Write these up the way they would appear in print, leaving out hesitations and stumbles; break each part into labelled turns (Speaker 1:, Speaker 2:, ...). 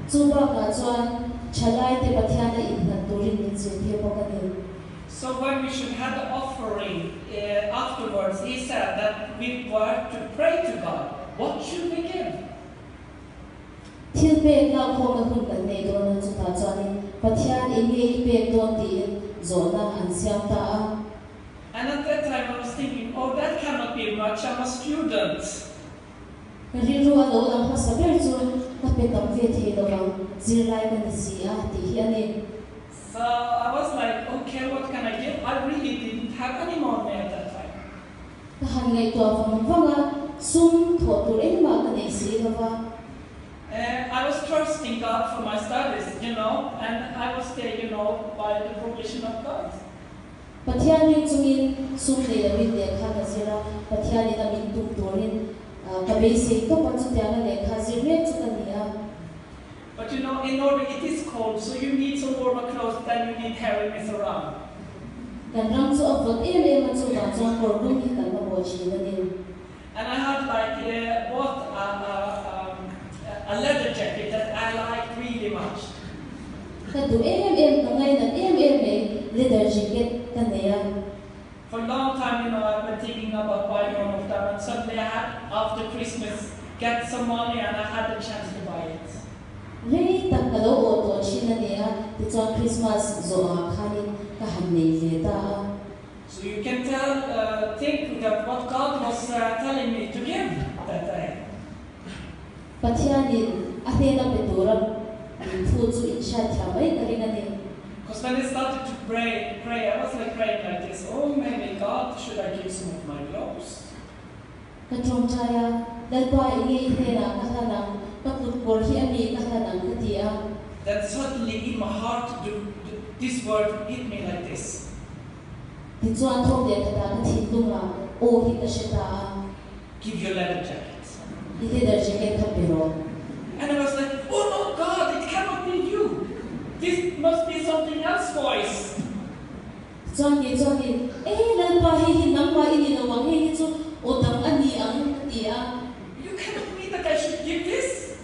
Speaker 1: Chu bakah chuan thalaite Pathiana innghat turin min zirtir bawk a ni.
Speaker 2: So when we should have the offering afterwards, he said that we were to pray to God. What should we give?
Speaker 1: Thil pek lakkhawmna hun kan nei dawn a, chutah chuanin Pathian eng nge i pek dawn tiin zawhna an siam ta a.
Speaker 2: And at that time I was thinking, oh that cannot be much, I'm a student.
Speaker 1: Ka rilru a lo lang hmasa ber chu ka pe tam ve thei lo vang, zirlai ka ni si a tih hi a ni.
Speaker 2: So I was like, okay what can I give? I really didn't have any money at that time.
Speaker 1: Ka han ngaihtuah vang vang a, sum thawh tur engmah ka nei si lo va.
Speaker 2: I was trusting God for my studies, you know, and I was there, you know, by the provision of God.
Speaker 1: Pathian ring chungin sum nei loin lehkha ka zir a, Pathianin a min tum turin ka beisei tawp a, chutianga lehkha zir mek chu ka ni a.
Speaker 2: But you know, in Norway it is cold, so you need some warmer clothes than you need here in Mizoram.
Speaker 1: Kan ram chu a vawt em em a, chuvang chuan kawr lum hi kan mamawh thin a ni.
Speaker 2: And I had like bought a a leather jacket that I liked really much.
Speaker 1: Ka duh em em, ka ngainat em em mai leather jacket ka nei a.
Speaker 2: For a long time, you know, I've been thinking about buying one of them, and suddenly I had, after Christmas, get some money and I had the chance to buy it.
Speaker 1: Rei tak ka lo awh tawh thin a ni a, tichuan Christmas zawhah khanin ka han nei ve ta a.
Speaker 2: So you can tell, think that what God was telling me to give that day.
Speaker 1: Pathianin a hnena pe tura min phu chu in hriatthiam mai ka ring a ni.
Speaker 2: Because when I started to pray, pray, I was like praying like this, oh maybe God, should I give some of my clothes?
Speaker 1: Ka tawngtai a, Lalpa i nge i hnenah ka hlan ang, ka kut kawr hi a mi ka hlan ang ka ti a.
Speaker 2: Then suddenly in my heart the, the, this word hit me like this.
Speaker 1: Tichuan thawk leh khatah ka thinlungah aw hi ka hre ta a.
Speaker 2: Give your leather jacket.
Speaker 1: I leather jacket kha pe rawh.
Speaker 2: And I was like, oh no God, it cannot be you. This must be something else voice.
Speaker 1: Tichuan kei chuanin, E Lalpa, hei hi nangmah i ni lo ang, hei hi chu aw dang a ni ang ka ti a.
Speaker 2: You cannot mean that I should give this?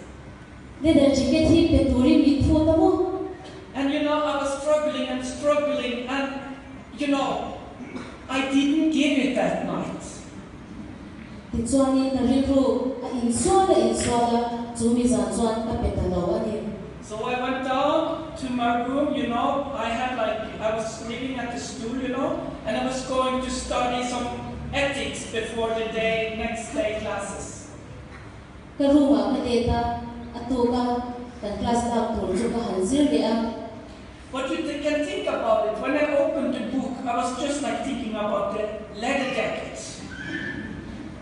Speaker 1: Leather jacket hi pe turin min phut a maw?
Speaker 2: And you know, I was struggling and struggling and you know, I didn't give it that night.
Speaker 1: Tichuanin ka rilru a insual a insual a, chu mi zan chuan ka pe ta lo a ni.
Speaker 2: So I went down to my room, you know, I had like, I was living at the school, you know, and I was going to study some ethics before the day, next day classes.
Speaker 1: Ka room ah ka let a, a tuk a kan class lak tur chu ka han zir leh a.
Speaker 2: But you can think about it, when I opened the book, I was just like thinking about the leather jacket.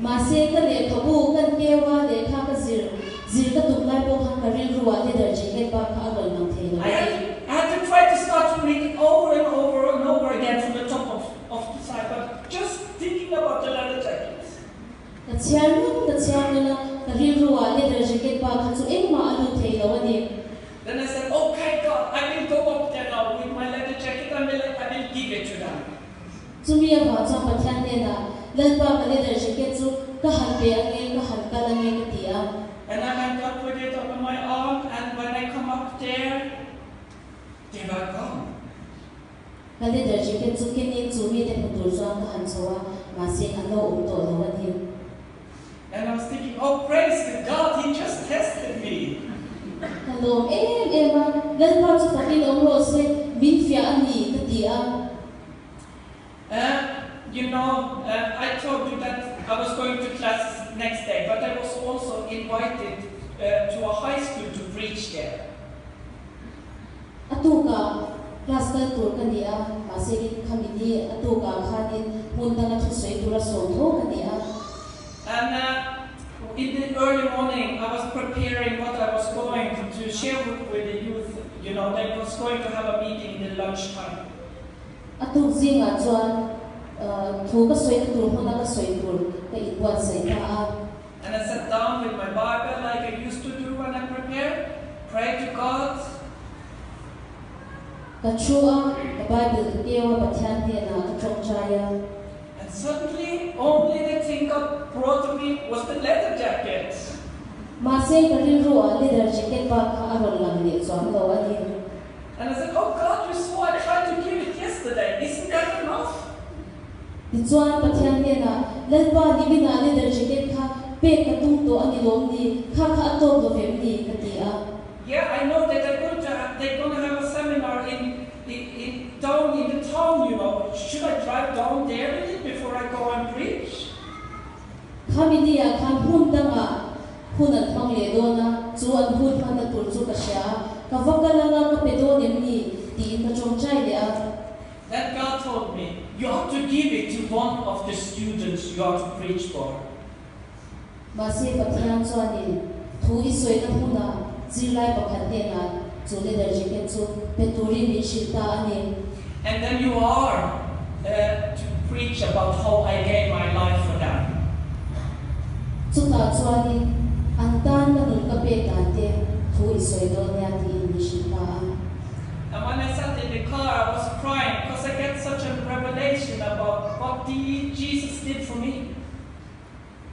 Speaker 1: Mahse ka lehkhabu kan keu a, lehkha ka zir zir ka tum lai pawh khan ka rilru ah leather jacket bak kha a rawn lang thei lo
Speaker 2: I
Speaker 1: a
Speaker 2: had
Speaker 1: ni.
Speaker 2: to, I had to try to start to read over and over and over again from the top of, of the side, but just thinking about the leather jacket.
Speaker 1: Ka chhiar nawn ka chhiar nawn a, ka rilru ah leather jacket bak kha chu engmah a lut thei lo a ni.
Speaker 2: Then I said, okay God, I will go up there now with my leather jacket and will, I will give it to them.
Speaker 1: Chumi avang chuan Pathian hnenah, Lalpa ka leather jacket chu ka han pe ange, ka han kal ange ka ti a.
Speaker 2: And I went up with it on my arm, and when I come up there, they were gone.
Speaker 1: Ka leather jacket chu kenin chu mite hmu tur chuan ka han chho a, mahse an lo awm tawh lo a ni.
Speaker 2: And I was thinking, oh praise to God, he just tested me.
Speaker 1: Ka lawm em em a, Lalpa chu fakin awm rawh se, min fiah a ni ka ti a.
Speaker 2: You know, I told you that I was going to class next day, but I was also invited to a high school to preach there.
Speaker 1: A tukah class kal tur ka ni a, mahse in khami ni a tukah khanin hmun danga thusawi tura sawm tho ka ni a.
Speaker 2: And in the early morning I was preparing what I was going to share with, with the youth, you know, they was going to have a meeting in the lunchtime.
Speaker 1: A tuk zingah chuan thu ka sawina tur hmuna ka sawi tur ka inbuatsaih ta a.
Speaker 2: And I sat down with my Bible like I used to do when I prepare, pray to God.
Speaker 1: Ka thu a, ka Bible ka keu a, Pathian hnenah ka tawngtai a.
Speaker 2: And suddenly, only the thing God brought to me was the leather jacket.
Speaker 1: Mahse ka rilru ah leather jacket bak kha a rawn lang leh chuang lo a ni.
Speaker 2: And I said, Oh God, you saw I tried to give it yesterday. Isn't that enough?
Speaker 1: Tichuan Pathian hnenah, Lalpa, niminah leather jacket kha pek ka tum tawh a ni lawm ni? Kha kha a tawk lo vem ni? Ka ti a.
Speaker 2: Yeah, I know that they're going to have, they're going to have a seminar in, in, in down in the town, you know. Should I drive down there with it before I go and preach?
Speaker 1: Khami ni ah khan hmun dangah hun an hmang leh dawn a, chu an hun hmanna tur chu ka hria a, ka va kal anga ka pe dawn em ni? Tiin ka tawngtai leh a.
Speaker 2: Then God told me, You ought to give it to one of the students you are to preach for.
Speaker 1: Mahse Pathian chuanin thu i sawina hmunah zirlai pakhat hnenah chu leather jacket chu pe turin min hrilh ta a ni.
Speaker 2: And then you are to preach about how I gave my life for them.
Speaker 1: Chutah chuanin an tan ka nun ka pek dan te thu i sawi dawn nia tiin min hrilh ta a.
Speaker 2: And when I sat in the car I was crying because I get such a revelation about what Jesus did for me.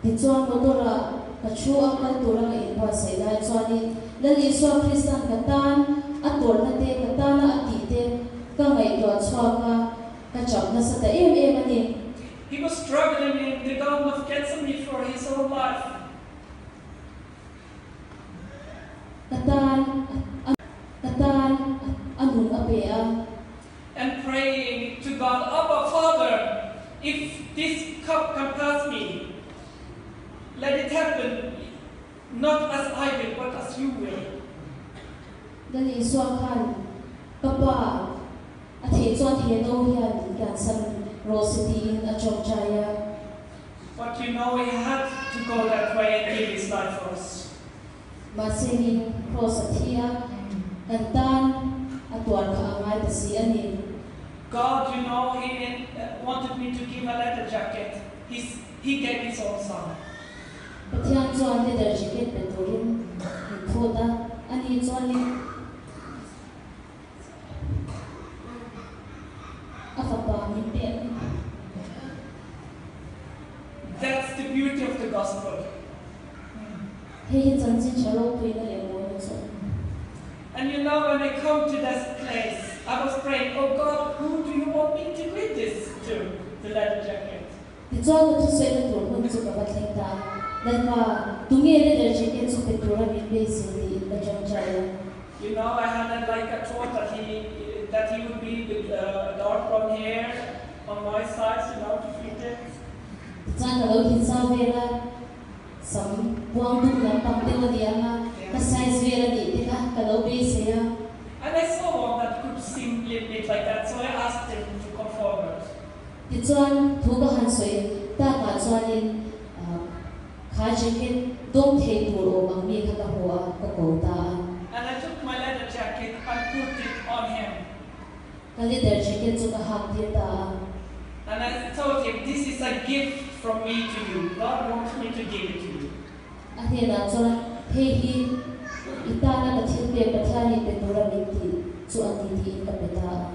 Speaker 1: Tichuan motor-ah ka thu a kal tura ka inbuatsaih lai chuanin Lal Isua Krista'n ka tan a tawrhna te, ka tana a tih te ka ngaihtuah chhuak a, ka chap nasa ta em em a ni.
Speaker 2: He was struggling in the Garden of Gethsemane for his own life.
Speaker 1: Ka tan a ka tan a nun a pe a.
Speaker 2: And praying to God, Abba, Father, if this cup can pass me, let it happen, not as I will, but as you will.
Speaker 1: Lal Isua khan, Ka Pa, a theih chuan he no hian min kiansan rawh se tiin a tawngtai a.
Speaker 2: But you know he had to go that way and give his life for us.
Speaker 1: Mahse min Kraws a thi a, kan tan a tuar kha a ngai ta si a ni.
Speaker 2: God, you know, he wanted me to give a leather jacket, his, he gave his own son.
Speaker 1: Pathian chuan leather jacket pe turin min phut a, ani chuanin a fapa min pe a ni.
Speaker 2: That's the beauty of the gospel.
Speaker 1: Hei hi chanchin tha ropuina leh mawina chu a ni.
Speaker 2: And you know when I come to this place, I was praying, Oh God, who do you want me to give this to, the leather jacket?
Speaker 1: Tichuan ka thusawina tur hun chu ka va thleng ta a, Lalpa, tunge leather jacket chu pe tura min beisei tiin ka tawngtai a.
Speaker 2: You know, I had a like a thought that he that he would be with dark brown hair on my size, you know, to fit it.
Speaker 1: Tichuan ka lo thinsa vel a. Sam buang dum lampang deuh a ni ang a, ka size vel a nih te kha ka lo beisei a.
Speaker 2: And I saw one that could seem little bit like that, so I asked him to come forward.
Speaker 1: Tichuan thu ka han sawi takah chuanin kha jacket dawng thei tur awm ang mi kha ka hmu a, ka ko ta a.
Speaker 2: And I took my leather jacket and put it on him.
Speaker 1: Ka leather jacket chu ka hak tir ta a.
Speaker 2: And I told him, This is a gift from me to you, God wants me to give it to you.
Speaker 1: A hnenah chuan, Hei hi i tana ka thil pek Pathianin pe tura min tih chu a ni tiin ka pe ta a.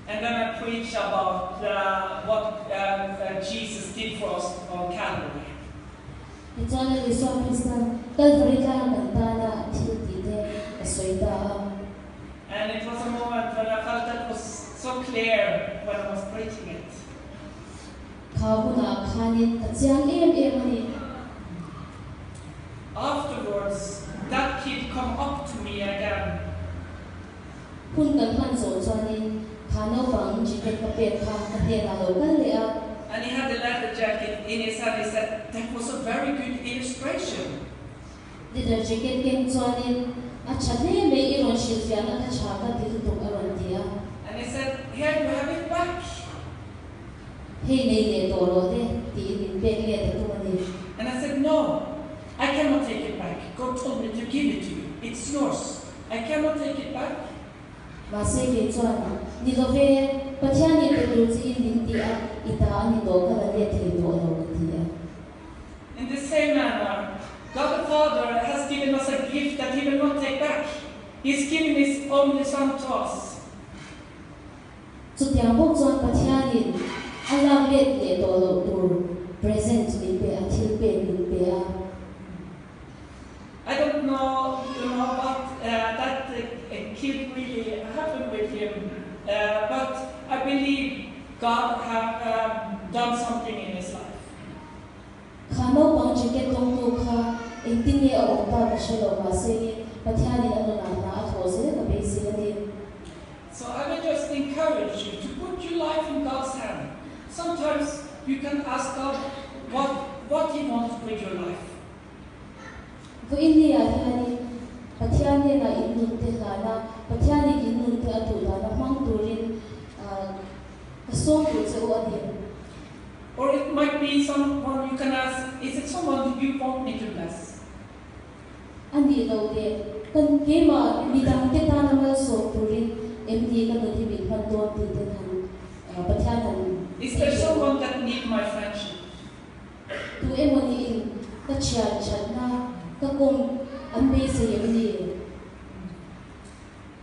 Speaker 2: And then I preached about what Jesus did for us on Calvary.
Speaker 1: Tichuan Lal Isua Krista'n Calvary tlanga kan tana a thil tih te ka sawi ta a.
Speaker 2: And it was a moment when I felt that was so clear when I was preaching it.
Speaker 1: Kha hunah khanin ka chiang em em a ni.
Speaker 2: Afterwards, that kid come up to me again.
Speaker 1: Hun kan hman zawh chuanin kha naupang jacket ka pek kha ka hnenah lo kal leh a.
Speaker 2: And he had the leather jacket in his hand, he said, That was a very good illustration.
Speaker 1: Leather jacket keng chuanin a tha hle mai i rawn hrilhfiahna kha tha ka ti lutuk a rawn ti a.
Speaker 2: And he said, Here you have it back.
Speaker 1: Hei nei leh tawh rawh te tiin min pek let a tum a ni.
Speaker 2: And I said, No, I cannot take it back. God told me to give it to you. It's yours. I cannot take it back.
Speaker 1: Mahse kei chuan, Ni lo ve, Pathianin pe tur chiin min ti a, i ta a ni tawh ka la let thei tawh lo ka ti a.
Speaker 2: In the same manner, God the Father has given us a gift that he will not take back. He's given his only son to us.
Speaker 1: Chutiang bawk chuan Pathianin a lak let leh tawh loh tur present min pe a, thil pek min pe a.
Speaker 2: But I believe God have done something in his life.
Speaker 1: Kha naupang jacket dawngtu kha engtin nge a awm ta ka hre lo, mahse Pathianin a nunah hna a thawh zel ka beisei a ni.
Speaker 2: So I will just encourage you to put your life in God's hand. Sometimes you can ask God what He wants with your life.
Speaker 1: Vawiin ni ah hianin Pathian hnenah in nun te hlan a, Pathianin in nun te a duh dan a hmang turin ka sawm duh che u a ni.
Speaker 2: Or it might be someone you can ask, is it someone you want me to bless?
Speaker 1: A nih loh leh kan keimah midang te tana malsawm turin em ni ka nun hi min hman dawn tih ten han Pathian han
Speaker 2: Is there someone that need my friendship?
Speaker 1: Tu emaw niin ka thian thatna ka kawm an beisei em ni?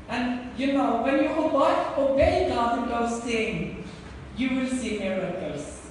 Speaker 2: And you know, when you obey, obey God in those things, you will see miracles.